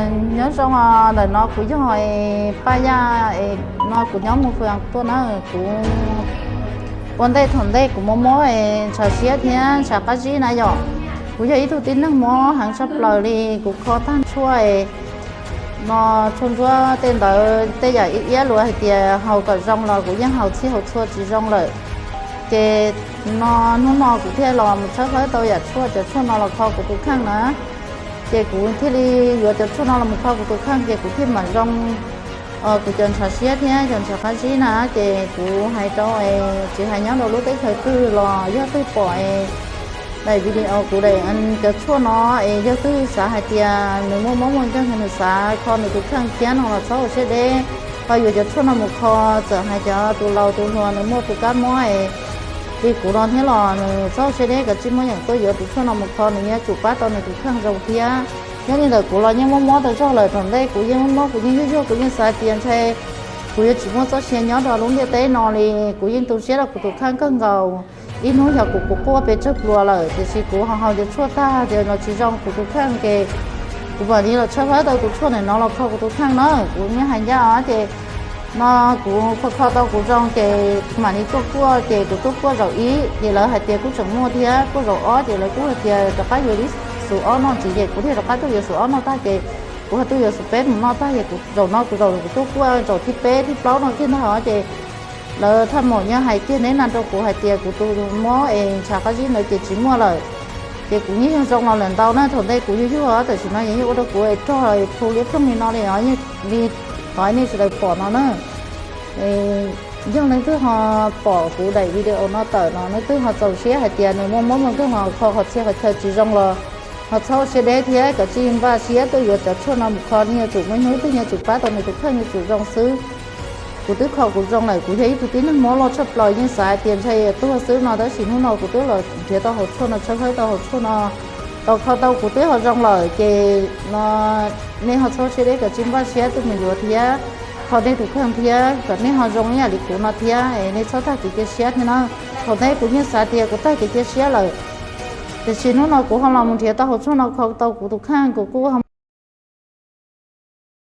Nyob zoo, ntawm no kuv yog Paj Yaj, no kuv nyob mus fwm tuaj na. Kuv ua ntej thaum ntej kuv mob mob ntshav siab thiab ntshav qab zib na yom. Kuv yog ib tug tib neeg mob heev tshaj plaws li, kuv kho tag tshuaj no, tshuaj ntsuab tej ntawd tej yam iab luag hais tias haus kom zoo los kuv yeej haus txhij haus txhua tsis zoo lawm. Ces no hnub no kuv thiaj los mus tshawb fawb tau yam tshuaj, cov tshuaj no los kho kuv tus kheej na. Ces kuv thiaj li yuav cov tshuaj no los mus kho kuv tus kheej ces kuv thiaj mam zoo kuv cov ntshav siab thiab cov ntshav qab zib na. Ces kuv hais rau, tsis hais nyob rau lub teb chaws twg los yog twg pom daim video kuv daim cov tshuaj no es yog twg xav hais tias nws muaj mob muaj nkeeg nws xav kho nws tus kheej thiab no los txhob ua siab deb, ho yuav cov tshuaj no mus kho. Txawm hais cov tus laus tus hluas nws muaj tus kab mob li kuv no thiab los nws txhob ua siab deb, kav tsij muab yeem tuaj yuav tus tshuaj no mus kho, nws yuav tsum pab tau nws tus kheej zoo thiab. Nyob li ntawm kuv los yeej muaj mob tau zog lawm, thaum ntej kuv yeej muaj mob, kuv yeej yuag yuag, kuv yeej xav tias ntshai kuv yuav tsis muaj txoj sia nyob rau lub ntiaj teb no li. Kuv yeej tu siab rau kuv tus kheej kawg nkaus. Ib hnub yog kuv kuv quaj pes tsawg pluas lawm, tiam sis kuv ho haus cov tshuaj tag tias los tsis zoo kuv tus kheej ces kuv mam li los tshawb fawb tau tus tshuaj ntawm no los kho kuv tus kheej na. Kuv yeej hais ncaj os, ces no kuv kho kho tau kuv zoo ces mam li tuaj kuaj, ces kuv tuaj kuaj zaum ib ces lawv hais tias kuj tseem muaj thiab, kuaj zaum ob ces lawv kuj hais tias rov qab yuav ib xus ob noj ntxiv, ces kuv thiaj rov qab tuaj yuav xus ob noj tag ces kuv ho tuaj yuav xus peb mus noj tag, ces kuv zaum no kuv zaum kuv tuaj kuaj zaum thib peb thib plaub no kiag ntag os, ces lawv thaj maum nyob hais kiag neb na rau kuv hais tias kuv tus mob es ntshav qab zib ntawd ces tsis muaj lawm. Ces kuv yeej yog zoo los lawm ntau na, thaum ntej kuv yuag yuag, tam sim no yeej ua rau kuv es rog phu liab ploog li no li os, li qhov nej sawv daws pom no na. Yog leej twg ho pom kuv daim video no tawm no, leej twg ho txaus siab hais tias nws muaj mob muaj nkeeg los kho qhov txhia qhov chaw tsis zoo los ho txhob ua siab deb thiab, kav tsij npaj siab tuaj yuav cov tshuaj no mus kho, nws yuav tsum muaj ib hnub twg yuav tsum pab tau nws tus kheej yuav tsum zoo xwb. Kuv twb kho kuv zoo lawm, kuv yog ib tug tib neeg mob loj tshaj plaws yeej xav tias ntshai tuag xwb no, tab sis hnub no kuv twb los nrhiav tau hauv tshuaj no, tshawb fawb tau hauv tshuaj no, tau kho tau kuv twb ho zoo lawm, ces no nej ho txhob siab deb, kav tsij npaj siab tuaj mus yuav thiab, kho nej tus kheej thiab kom nej ho zoo ib yam li kuv no thiab, nej txhob tag kev cia siab thiab na. Thaum ntej kuv yeej xav tias kuv tag kev cia siab lawm, tiam sis hnub no kuv ho los mus nrhiav tau hauv tshuaj no kho tau kuv tus kheej, kuv kuj ho